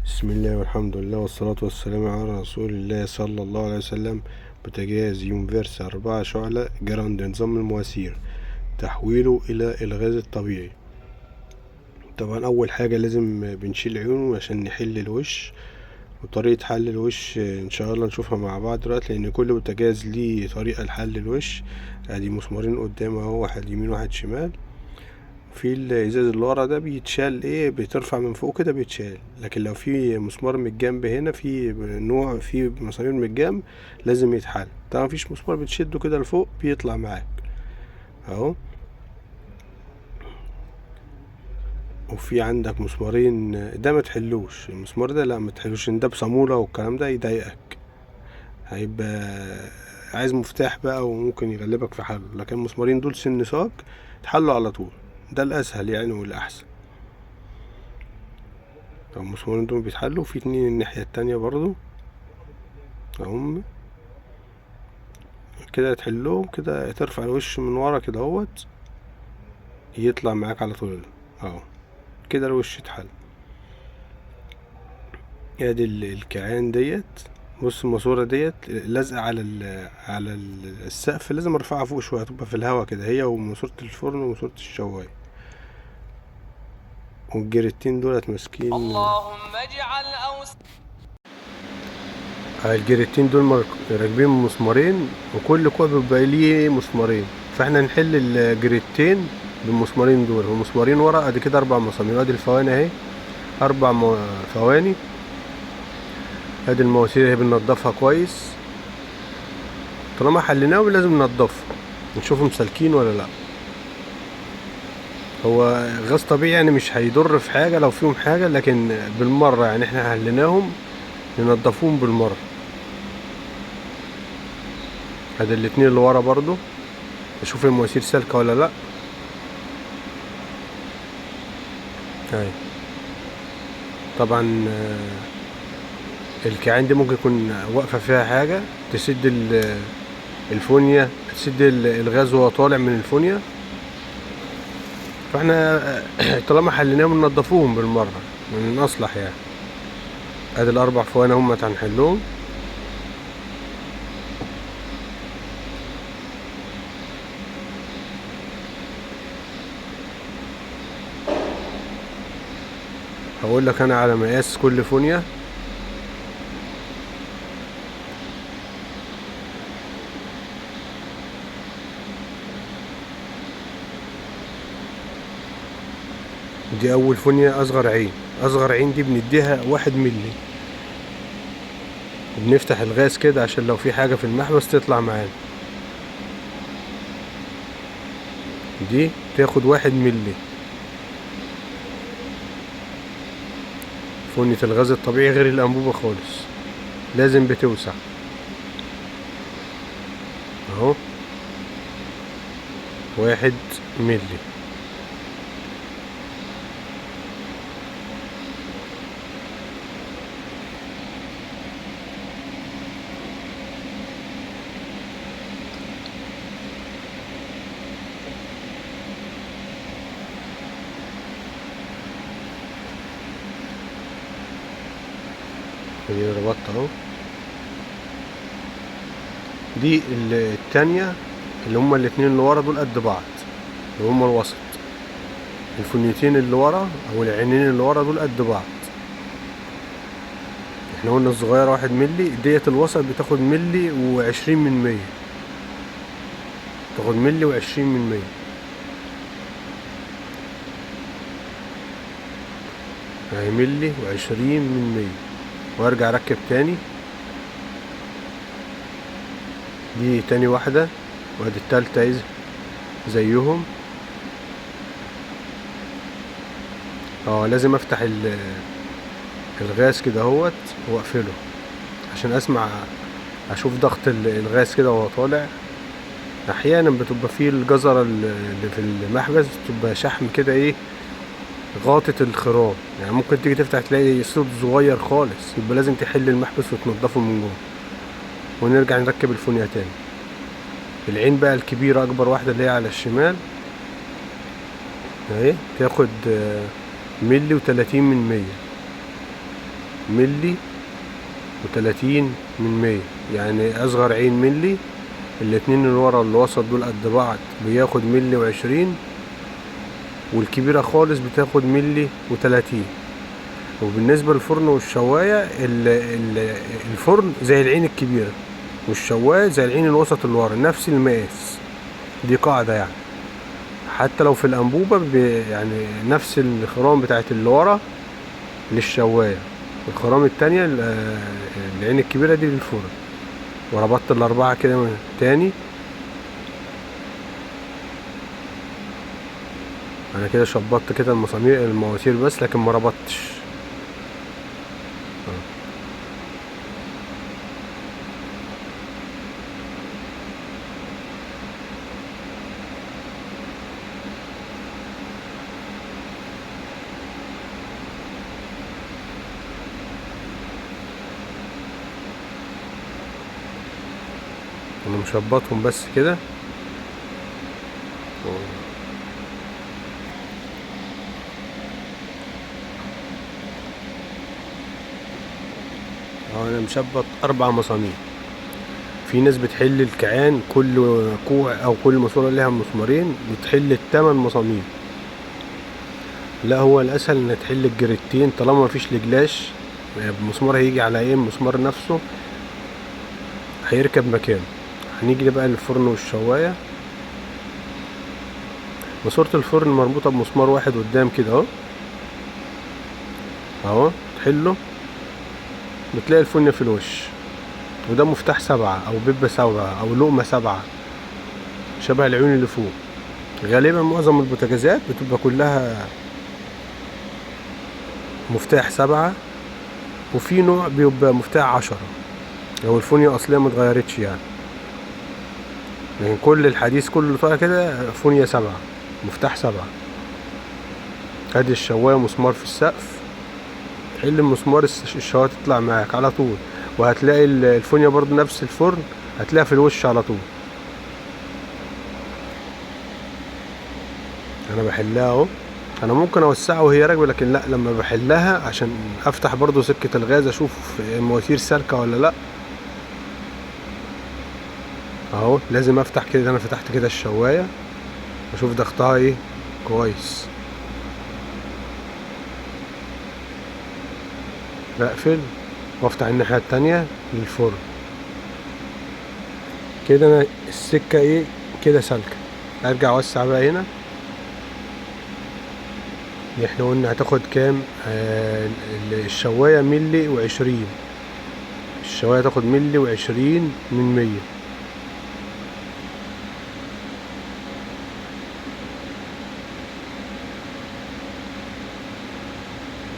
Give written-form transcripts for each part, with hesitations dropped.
بسم الله والحمد لله والصلاة والسلام على رسول الله صلى الله عليه وسلم. بوتاجاز يونيفرس 4 شعلة جراند، نظام المواسير، تحويله إلى الغاز الطبيعي. طبعا أول حاجة لازم بنشيل عيونه عشان نحل الوش، وطريقة حل الوش إن شاء الله نشوفها مع بعض دلوقتي، لأن كل بوتاجاز ليه طريقة لحل الوش. ادي مسمارين قدام اهو، واحد يمين واحد شمال. في الازاز اللي ورا ده بيتشال، ايه، بترفع من فوق كده بيتشال، لكن لو في مسمار من الجنب هنا، في نوع في مسامير من الجنب لازم يتحل. طبعا مفيش مسمار بتشده كده لفوق بيطلع معاك اهو. وفي عندك مسمارين، ده ما تحلوش المسمار ده، لا ما تحلوش، ان ده بصامولة والكلام ده يضايقك، هيبقى عايز مفتاح بقى وممكن يغلبك في حله. لكن المسمارين دول سن صاج تحلوا على طول، ده الاسهل يعني والاحسن. المسمارين دول بيتحلوا. في 2 الناحية التانية برضو اهم كده، تحلهم كده، ترفع الوش من ورا كده اهوت، يطلع معاك على طول اهو كده الوش اتحل. ادي الكيعان ديت، بص الماسوره ديت لازقه على على السقف، لازم ارفعها فوق شويه تبقى في الهوا كده، هي وماسوره الفرن وماسوره الشوايه. والجريتين دولت ماسكين، اللهم اجعل أوس الجريتين دول راكبين مسمارين، وكل كوع بيبقى ليه مسمارين، فاحنا نحل الجريتين بالمسمارين دول، ومسمارين ورا. ادي كده 4 مسامير. ادي الفواني اهي، 4 فواني. ادي المواسير اهي بننضفها كويس، طالما حليناهم لازم ننضفهم نشوفهم سالكين ولا لا. هو غاز طبيعي يعني مش هيضر في حاجة لو فيهم حاجة، لكن بالمرة يعني احنا حليناهم ننضفوهم بالمرة. ادي الاتنين اللي ورا برضو، اشوف المواسير سالكة ولا لا. اهي طبعا الكيعان دي ممكن يكون واقفة فيها حاجة تسد الفونيا، تسد الغاز وهو طالع من الفونيا، فاحنا طالما حليناهم ننضفوهم بالمرة من الأصلح يعني. ادي ال4 فواني هم هنحلهم. هقول لك انا على مقاس كل فونيا. دي اول فونيا، اصغر عين، اصغر عين دي بنديها 1 ملي، وبنفتح الغاز كده عشان لو في حاجة في المحبس تطلع معانا. دي تاخد 1 ملي. فونية الغاز الطبيعي غير الأنبوبة خالص، لازم بتوسع اهو 1 ملي. ادي ربطت اهو. دي التانية اللي هما الاتنين اللي ورا دول قد بعض، اللي هما الوسط، الفنيتين اللي ورا او العينين اللي ورا دول قد بعض. احنا قلنا الصغيرة 1 ملي، ديت الوسط بتاخد ملي وعشرين من مية، تاخد ملي وعشرين من مية. اهي ملي وعشرين من مية. وارجع اركب تاني، دي تاني واحدة، وادي التالتة اهي زيهم. لازم افتح الغاز كده اهوت واقفله عشان اسمع، اشوف ضغط الغاز كده وهو طالع. احيانا بتبقى فيه الجزرة اللي في المحبس بتبقى شحم كده، ايه، غاطة الخرام، يعني ممكن تيجي تفتح تلاقي صوت صغير خالص، يبقى لازم تحل المحبس وتنضفه من جوه. ونرجع نركب الفونيا تاني. العين بقى الكبيرة أكبر واحدة اللي هي على الشمال اهي، تاخد ملي وتلاتين من مية. ملي وتلاتين من مية، يعني اصغر عين ملي، الاتنين اللي ورا اللي وسط دول قد بعض بياخد ملي وعشرين، والكبيرة خالص بتاخد ملي وتلاتين. وبالنسبة للفرن والشواية، الفرن زي العين الكبيرة، والشواية زي العين الوسط اللي ورا، نفس المقاس. دي قاعدة يعني، حتى لو في الأنبوبة يعني نفس الخرام بتاعت اللي ورا للشواية، الخرام التانية العين الكبيرة دي للفرن. وربطت الأربعة كده تاني. أنا كده شبطت كده المواسير بس، لكن ما ربطتش. انا مشبطهم بس كده. انا مشبط 4 مسامير. في ناس بتحل الكعان كل كوع او كل ماسوره ليها مسمارين بتحل التمن مسامير. لا، هو الاسهل ان تحل الجريتين طالما مفيش لجلاش. المسمار هيجي على ايه؟ المسمار نفسه هيركب مكانه. هنيجي بقى للفرن والشواية. ماسورة الفرن مربوطة بمسمار واحد قدام كده اهو، اهو تحله بتلاقي الفرن في الوش، وده مفتاح 7 او بيبة 7 او لقمة 7 شبه العيون اللي فوق. غالبا معظم البوتاجازات بتبقى كلها مفتاح 7، وفي نوع بيبقى مفتاح 10 لو الفونيا اصلية ما اتغيرتش يعني. لكن كل الحديث كله طالع كده فونيا 7 مفتاح 7. ادي الشواية مسمار في السقف، تحل المسمار الشواية تطلع معاك على طول. وهتلاقي الفونيا برضو نفس الفرن هتلاقيها في الوش على طول. انا بحلها اهو، انا ممكن اوسعها وهي راكبه، لكن لا، لما بحلها عشان افتح برضو سكة الغاز اشوف المواسير سالكة ولا لا. اهو لازم افتح كده. انا فتحت كده الشواية اشوف ضغطها ايه كويس. بقفل وافتح الناحية التانية للفرن كده. انا السكة ايه كده سالكة. ارجع اوسع بقى هنا. احنا قلنا هتاخد كام؟ الشواية ملي وعشرين، الشواية تاخد ملي وعشرين من مية.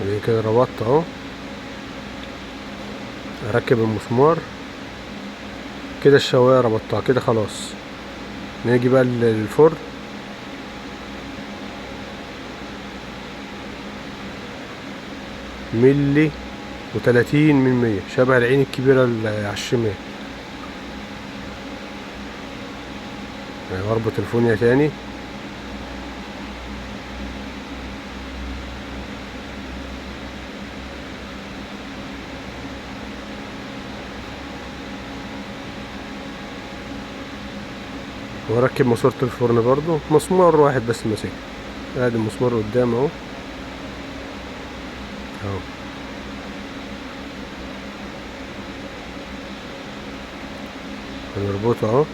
بعد كده ربطت اهو، اركب المسمار كده. الشواية ربطتها كده خلاص. نيجي بقى للفرن. ملي وتلاتين من مية، شبه العين الكبيرة اللي على الشمال. اربط الفونيا تاني. واركب ماسورة الفرن برضو، مسمار واحد بس ماسك. ادي المسمار قدام اهو، اهو. هنربطه اهو.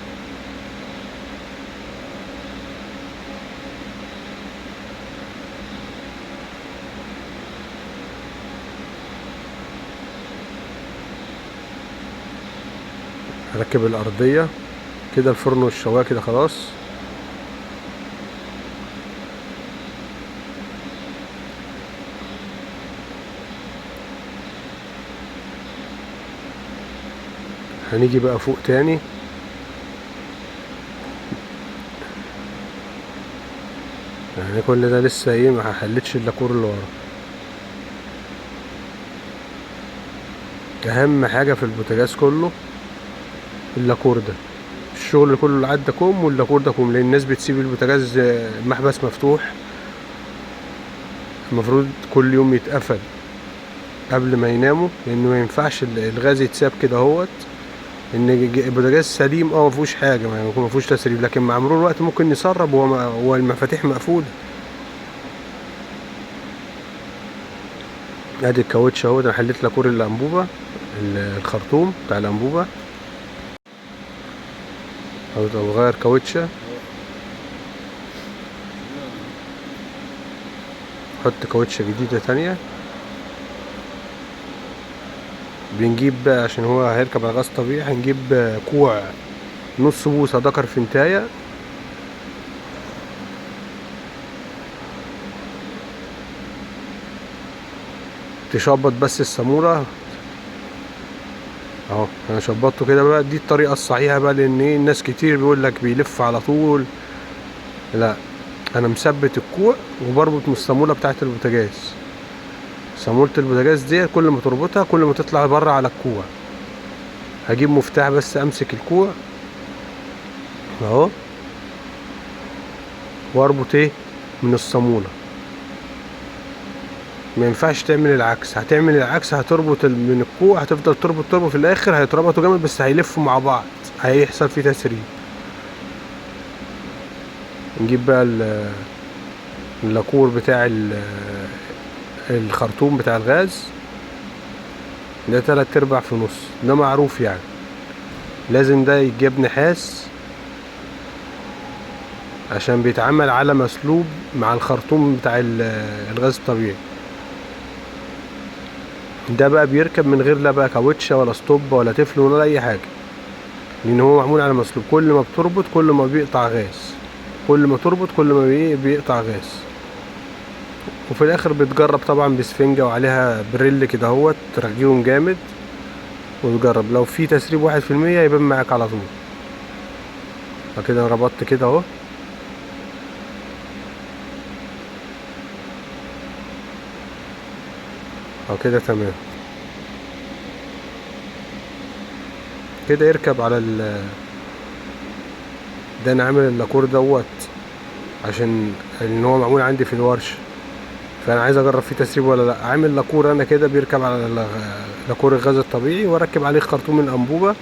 هركب الأرضية كده، الفرن والشواية كده خلاص. هنيجي بقى فوق تاني. يعني كل ده لسه ايه، ما حلتش اللاكور اللي ورا. اهم حاجة في البوتاجاز كله اللاكور ده، الشغل كله اللي عدى كوم واللاكور ده كوم، لان الناس بتسيب البوتاجاز المحبس مفتوح، المفروض كل يوم يتقفل. قبل ما يناموا، لان ما ينفعش الغاز يتساب كده اهوت. ان البوتاجاز سليم ما فيهوش حاجة، ما فيهوش تسريب، لكن مع مرور الوقت ممكن يسرب والمفاتيح مقفولة. ادي الكاوتش اهو، انا حليت لاكور الانبوبة، الخرطوم بتاع الانبوبة، او غير كاوتشه، حط كاوتشه جديدة تانية. بنجيب بقى عشان هو هيركب على غاز طبيعي، هنجيب كوع نص بوصه دكر فنتايه، تشبط بس الساموره اهو. انا شبطته كده بقى، دي الطريقة الصحيحة بقى، لان ايه الناس كتير بيقول لك بيلف على طول. لا، انا مثبت الكوع وبربط من الصاموله بتاعت البوتاجاز. صاموله البوتاجاز دي كل ما تربطها كل ما تطلع بره على الكوع. هجيب مفتاح بس امسك الكوع اهو واربط ايه من الصاموله. ما ينفعش تعمل العكس، هتعمل العكس هتربط من الكوع، هتفضل تربط تربط، في الاخر هيتربطوا جامد بس هيلفوا مع بعض، هيحصل فيه تسريب. نجيب بقى اللاكور بتاع الخرطوم بتاع الغاز ده، 3/4 في نص، ده معروف يعني، لازم ده يتجاب نحاس عشان بيتعمل على مسلوب مع الخرطوم بتاع الغاز الطبيعي. ده بقى بيركب من غير لا بقى كاوتشة ولا ستوب ولا تفل ولا اي حاجة، لان هو معمول على مسلوب. كل ما بتربط كل ما بيقطع غاز، كل ما تربط كل ما بيقطع غاز. وفي الاخر بتجرب طبعا بسفنجة وعليها بريل كده اهوت، ترغيهم جامد وتجرب، لو في تسريب 1% يبان معاك على طول. فكده انا ربطت كده اهو، اهو كده تمام. كده يركب على ده. انا عامل اللاكور دوت عشان ان هو معمول عندي في الورشة، فانا عايز اجرب فيه تسريب ولا لا. عامل لاكور انا كده بيركب على لاكور الغاز الطبيعي، واركب عليه خرطوم الانبوبة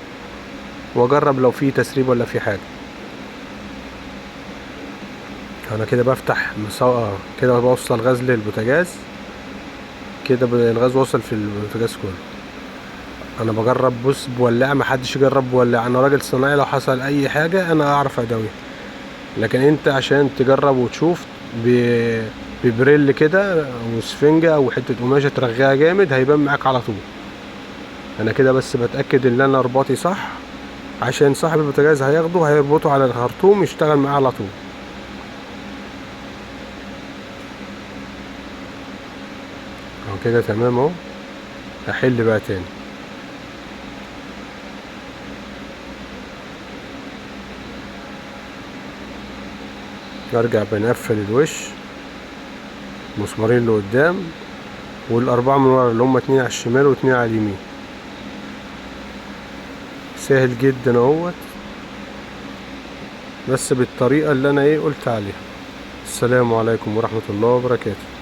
واجرب لو فيه تسريب ولا فيه حاجة. انا كده بفتح كده بوصل غاز للبوتاجاز كده، الغاز وصل في البوتاجاز كله. انا بجرب بص بولاعه، ما حدش يجرب بولاعه، انا راجل صناعي، لو حصل اي حاجة انا اعرف اداويها. لكن انت عشان تجرب وتشوف ببريل كده وسفنجة او حتة قماشة ترغيها جامد، هيبان معاك على طول. انا كده بس بتأكد ان انا رباطي صح، عشان صاحب البوتاجاز هياخده هيربطه على الخرطوم يشتغل معاه على طول. اهو كده تمام اهو. هحل بقى تاني. نرجع بنقفل الوش، مسمارين اللي قدام والأربعة من ورا اللي هما 2 على الشمال و2 على اليمين. سهل جدا اهوت، بس بالطريقة اللي أنا قلت عليها. السلام عليكم ورحمة الله وبركاته.